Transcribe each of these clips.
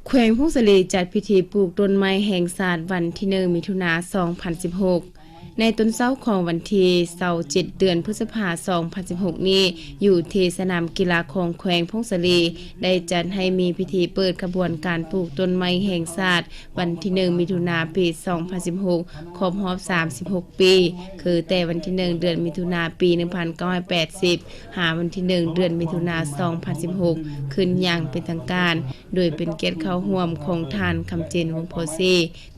ແຂວງຜົ້ງສາລີຈັດພິທີປູກຕົ້ນໄມ້ແຫ່ງຊາດວັນທີໜຶ່ງ ມິຖຸນາ ສອງພັນສິບຫົກ. ໃນຕອນເຊົ້າຂອງວັນທີຊາວເຈັດ ເດືອນພຶດສະພາ ສອງພັນສິບຫົກນີ້ ຢູ່ທີ່ສະໜາມກິລາຂອງແຂວງຜົ້ງສາລີ ໄດ້ຈັດໃຫ້ມີພິທີເປີດຂະບວນການປູກຕົ້ນໄມ້ແຫ່ງຊາດ ວັນທີໜຶ່ງ ມິຖຸນາ ປີສອງພັນສິບຫົກ ຄອບຮອບສາມສິບຫົກປີ ຄືແຕ່ວັນທີໜຶ່ງ ເດືອນມິຖຸນາ ປີໜຶ່ງພັນເກົ້າຮ້ອຍແປດສິບ ຫາວັນທີໜຶ່ງ ເດືອນມິຖຸນາ ສອງພັນສິບຫົກ ຂຶ້ນຢ່າງເປັນທາງການ, ໂດຍເປັນກຽດເຂົ້າຮ່ວມຂອງທ່ານ ຄຳເຈນ ວົງພໍເຊ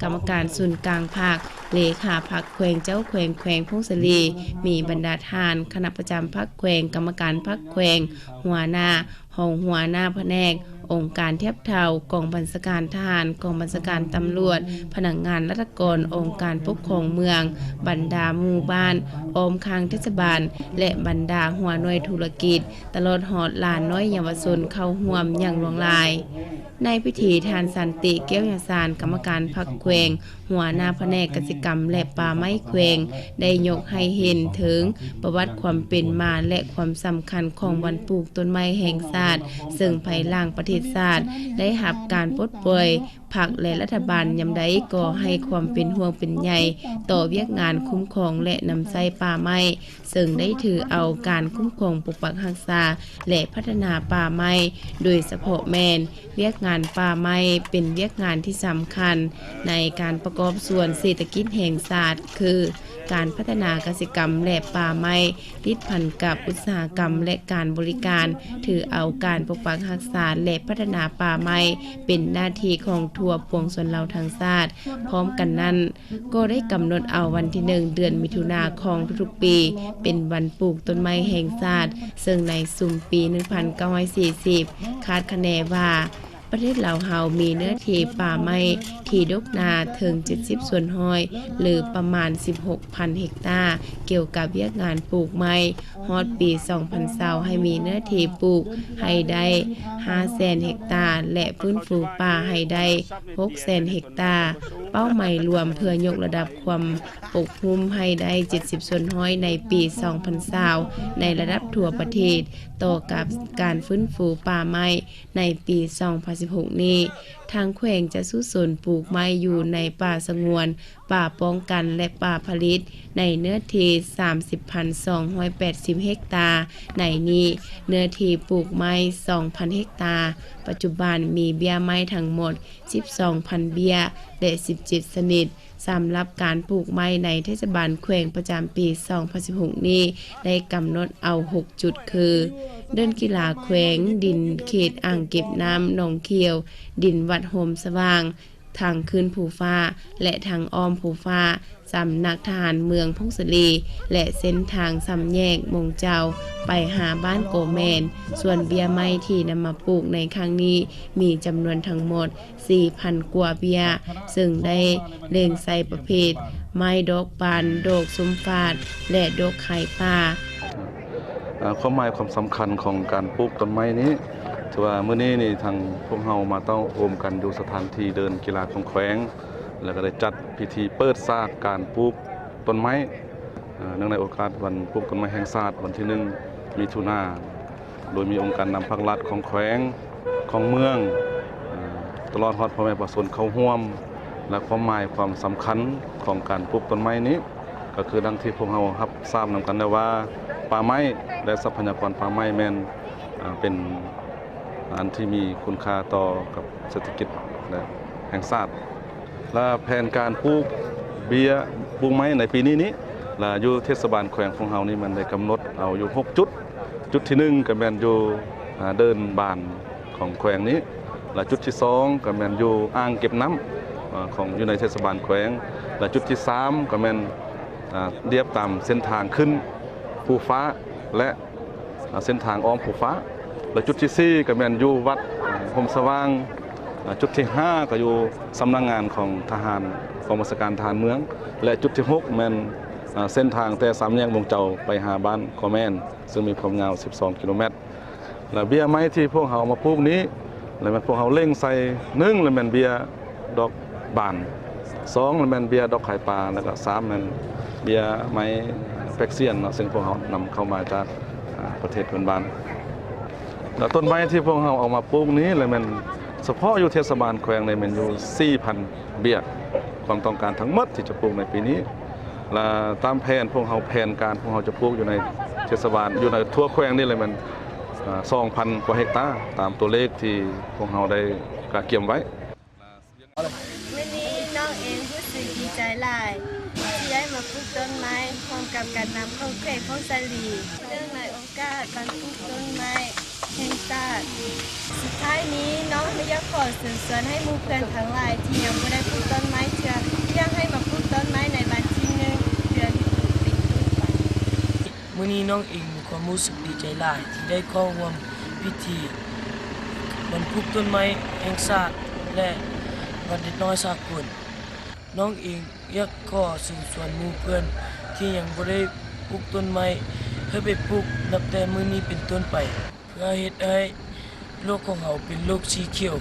ກຳມະການສູນກາງພັກ, ເລຂາພັກແຂວງ, ເຈົ້າແຂວງແຂວງຜົ້ງສາລີ, ມີບັນດາທ່ານຄະນະປະຈຳພັກແຂວງ, ກຳມະການພັກແຂວງ, ຫົວໜ້າ, ຮອງຫົວໜ້າພະແນກ, ອົງການທຽບເທົ່າ, ກອງບັນຊາການທະຫານ, ກອງບັນຊາການຕຳຫຼວດ, ພະນັກງານລັດຖະກອນ, ອົງການປົກຄອງເມືອງ, ບັນດາໝູ່ບ້ານ, ອ້ອມຂ້າງເທດສະບານ ແລະ ບັນດາຫົວໜ່ວຍທຸລະກິດ, ຕະຫຼອດຮອດຫຼານນ້ອຍເຍົາວະຊົນເຂົ້າຮ່ວມຢ່າງຫຼວງຫຼາຍ. ໃນພິທີ, ທ່ານ ສັນຕິ ແກ້ວຍາຊານ ກຳມະການພັກແຂວງ, ຫົວໜ້າພະແນກກະສິກຳ ແລະ ປ່າໄມ້ແຂວງ ໄດ້ຍົກໃຫ້ເຫັນເຖິງປະຫວັດຄວາມເປັນມາ ແລະ ຄວາມສຳຄັນຂອງວັນປູກຕົ້ນໄມ້ແຫ່ງຊາດ, ເຊິ່ງພາຍຫຼັງປະເທດຊາດໄດ້ຮັບການປົດປ່ອຍ, ພັກ ແລະ ລັດຖະບານຍາມໃດກໍໃຫ້ຄວາມເປັນຫ່ວງເປັນໃຍຕໍ່ວຽກງານຄຸ້ມຄອງ ແລະ ນຳໃຊ້ປ່າໄມ້, ເຊິ່ງໄດ້ຖືເອົາການຄຸ້ມຄອງ, ປົກປັກຮັກສາ ແລະ ພັດທະນາປ່າໄມ້, ໂດຍສະເພາະແມ່ນວຽກງານປ່າໄມ້ ເປັນວຽກງານທີ່ສຳຄັນໃນການປະກອບສ່ວນເສດຖະກິດແຫ່ງຊາດ, ຄື ການພັດທະນາກະສິກຳ ແລະ ປ່າໄມ້, ຕິດພັນກັບອຸດສາຫະກຳ ແລະ ການບໍລິການ, ຖືເອົາການປົກປັກຮັກສາ ແລະ ພັດທະນາປ່າໄມ້ ເປັນໜ້າທີ່ຂອງທົ່ວປວງຊົນລາວທັງຊາດ. ພ້ອມກັນນັ້ນ, ກໍໄດ້ກຳນົດເອົາວັນທີໜຶ່ງ ເດືອນມິຖຸນາຂອງທຸກໆປີ ເປັນວັນປູກຕົ້ນໄມ້ແຫ່ງຊາດ, ເຊິ່ງໃນຊຸມປີໜຶ່ງພັນເກົ້າຮ້ອຍສີ່ສິບ ຄາດຄະເນວ່າ ປະເທດລາວເຮົາມີເນື້ອທີ່ປ່າໄມ້ທີ່ດົກໜາເຖິງເຈັດສິບສ່ວນຮ້ອຍ ຫຼື ປະມານສິບຫົກພັນເຮັກຕາ, ກ່ຽວກັບວຽກງານປູກໄມ້, ຮອດປີສອງພັນຊາວ ໃຫ້ມີເນື້ອທີ່ປູກໃຫ້ໄດ້ຫ້າແສນເຮັກຕາ ແລະ ຟື້ນຟູປ່າໃຫ້ໄດ້ຫົກແສນເຮັກຕາ. ເປົ້າໝາຍລວມເພື່ອຍົກລະດັບຄວາມປົກຫຸ້ມໃຫ້ໄດ້ເຈັດສິບສ່ວນຮ້ອຍໃນປີສອງພັນຊາວ ໃນລະດັບທົ່ວປະເທດ, ຕໍ່ກັບການຟື້ນຟູປ່າໄມ້ໃນປີສອງພັນສິບຫົກນີ້, ທາງແຂວງຈະສູ້ຊົນປູກໄມ້ຢູ່ໃນປ່າສະຫງວນ, ປ່າປ້ອງກັນ ແລະ ປ່າຜະລິດ ໃນເນື້ອທີ່ສາມສິບພັນສອງຮ້ອຍແປດສິບເຮັກຕາ. ໃນນີ້ເນື້ອທີ່ປູກໄມ້ສອງພັນເຮັກຕາ. ປັດຈຸບັນມີເບ້ຍໄມ້ທັງໝົດສິບສອງພັນເບ້ຍ ແລະ ສິບເຈັດຊະນິດ. ສຳລັບການປູກໄມ້ໃນເທດສະບານແຂວງປະຈຳປີສອງພັນສິບຫົກນີ້ ໄດ້ກຳນົດເອົາຫົກຈຸດ ຄື ເດີ່ນກິລາແຂວງ, ດິນເຂດອ່າງເກັບນ້ຳໜອງຂຽວ, ດິນວັດໂຮມສະຫວ່າງ, ທາງຂຶ້ນພູຟ້າ ແລະ ທາງອ້ອມພູຟ້າ, ສຳນັກທະຫານເມືອງຜົ້ງສາລີ ແລະ ເສັ້ນທາງສາມແຍກມົງເຈົ້າໄປຫາບ້ານກໍແມ່ນ. ສ່ວນເບ້ຍໄມ້ທີ່ນຳມາປູກໃນຄັ້ງນີ້ ມີຈຳນວນທັງໝົດສີ່ພັນກວ່າເບ້ຍ, ເຊິ່ງໄດ້ເລັງໃສ່ປະເພດໄມ້ດອກບານ, ດອກຊົມຟາດ ແລະ ດອກໄຂ່ປ່າ. ເອີ ຄວາມໝາຍຄວາມສຳຄັນຂອງການປູກຕົ້ນໄມ້ນີ້ ຖືວ່າມື້ນີ້ນີ້ ທາງພວກເຮົາມາເຕົ້າໂຮມກັນຢູ່ສະຖານທີ່ເດີ່ນກິລາຂອງແຂວງ ແລ້ວກໍໄດ້ຈັດພິທີເປີດສາກການປູກຕົ້ນໄມ້ ເອີ ເນື່ອງໃນໂອກາດວັນປູກຕົ້ນໄມ້ແຫ່ງຊາດ ວັນທີໜຶ່ງ ມິຖຸນາ. ໂດຍມີອົງການນຳພັກລັດຂອງແຂວງ, ຂອງເມືອງ, ເອີ ຕະຫຼອດຮອດພໍ່ແມ່ປະຊາຊົນເຂົ້າຮ່ວມ ແລະ ຄວາມໝາຍຄວາມສຳຄັນຂອງການປູກຕົ້ນໄມ້ນີ້ ກໍຄືດັ່ງທີ່ພວກເຮົາຮັບຊາບນຳກັນແລ້ວວ່າ ປ່າໄມ້ ແລະ ຊັບພະຍາກອນປ່າໄມ້ແມ່ນ ເປັນອັນທີ່ມີຄຸນຄ່າຕໍ່ກັບເສດຖະກິດ ແລະ ແຫ່ງຊາດ. ແລະ ແຜນການປູກເບ້ຍ, ປູກໄມ້ໃນປີນີ້ນີ້ ແລະ ຢູ່ເທດສະບານແຂວງຂອງເຮົານີ້ ມັນໄດ້ກຳນົດເອົາຢູ່ຫົກຈຸດ. ຈຸດທີໜຶ່ງກໍແມ່ນຢູ່ ອາ ເດີ່ນບານຂອງແຂວງນີ້ ແລະ ຈຸດທີສອງກໍແມ່ນຢູ່ອ່າງເກັບນ້ຳ ອາ ຂອງ ຢູ່ໃນເທດສະບານແຂວງ ແລະ ຈຸດທີສາມກໍແມ່ນ ອາ ລຽບຕາມເສັ້ນທາງຂຶ້ນພູຟ້າ ແລະ ອາ ເສັ້ນທາງອ້ອມພູຟ້າ ແລະ ຈຸດທີສີ່ກໍແມ່ນຢູ່ວັດ ອາ ຮົ່ມສະຫວ່າງ ອາ ຈຸດທີຫ້າກໍຢູ່ສຳນັກງານຂອງທະຫານ ກອງບັນຊາການທະຫານເມືອງ ແລະ ຈຸດທີຫົກແມ່ນ ອາ ເສັ້ນທາງແຕ່ສາມແຍກມົງເຈົ້າໄປຫາບ້ານກໍແມ່ນ ເຊິ່ງມີຄວາມຍາວສິບສອງກິໂລແມັດ. ແລະ ເບ້ຍໄມ້ທີ່ພວກເຮົາເອົາມາປູກນີ້ ລະແມ່ນພວກເຮົາເລັງໃສ່ ໜຶ່ງ ລະແມ່ນເບ້ຍດອກບານ, ສອງ ລະແມ່ນເບ້ຍດອກໄຂ່ປ່າ ແລະກະ ສາມ ແມ່ນເບ້ຍໄມ້ແປກຊຽນເນາະ ເຊິ່ງພວກເຮົານຳເຂົ້າມາຈາກ ອາ ປະເທດເພື່ອນບ້ານ. ແລະ ຕົ້ນໄມ້ທີ່ພວກເຮົາເອົາມາປູກນີ້ ລະແມ່ນ ສະເພາະຢູ່ເທດສະບານແຂວງນີ້ແມ່ນຢູ່ສີ່ພັນເບຍ ຄວາມຕ້ອງການທັງໝົດທີ່ຈະປູກໃນປີນີ້ ແລະ ຕາມແຜນພວກເຮົາ ແຜນການພວກເຮົາຈະປູກຢູ່ໃນເທດສະບານ ຢູ່ໃນທົ່ວແຂວງນີ້ແຫຼະແມ່ນ ອາ ສອງພັນກວ່າເຮັກຕາ ຕາມຕົວເລກທີ່ພວກເຮົາໄດ້ກະກຽມໄວ້. ມື້ນີ້ນ້ອງເອງຮູ້ສຶກດີໃຈຫຼາຍ ທີ່ໄດ້ມາປູກຕົ້ນໄມ້ ພ້ອມກັບການນຳຂອງແຂວງຜົ້ງສາລີ ເນື່ອງໃນໂອກາດວັນປູກຕົ້ນໄມ້ແຫ່ງຊາດ. ສຸດທ້າຍນີ້ ນ້ອງຢາກຂໍເຊີນຊວນໃຫ້ໝູ່ເພື່ອນທັງຫຼາຍ ທີ່ຍັງບໍ່ໄດ້ປູກຕົ້ນໄມ້ເທື່ອ ຢາກໃຫ້ມາປູກຕົ້ນໄມ້ໃນວັນທີໜຶ່ງ ເດືອນຫົກ ເປັນຕົ້ນໄປ. ມື້ນີ້ນ້ອງເອງມີຄວາມຮູ້ສຶກດີໃຈຫຼາຍ ທີ່ໄດ້ເຂົ້າຮ່ວມພິທີວັນປູກຕົ້ນໄມ້ແຫ່ງຊາດ ແລະ ວັນເດັກນ້ອຍສາກົນ. ນ້ອງເອງຢາກຂໍເຊີນຊວນໝູ່ເພື່ອນທີ່ຍັງບໍ່ໄດ້ປູກຕົ້ນໄມ້ ໃຫ້ໄປປູກນັບແຕ່ມື້ນີ້ເປັນຕົ້ນໄປ ເພື່ອເຮັດໃຫ້ໂລກຂອງເຮົາເປັນໂລກສີຂຽວ.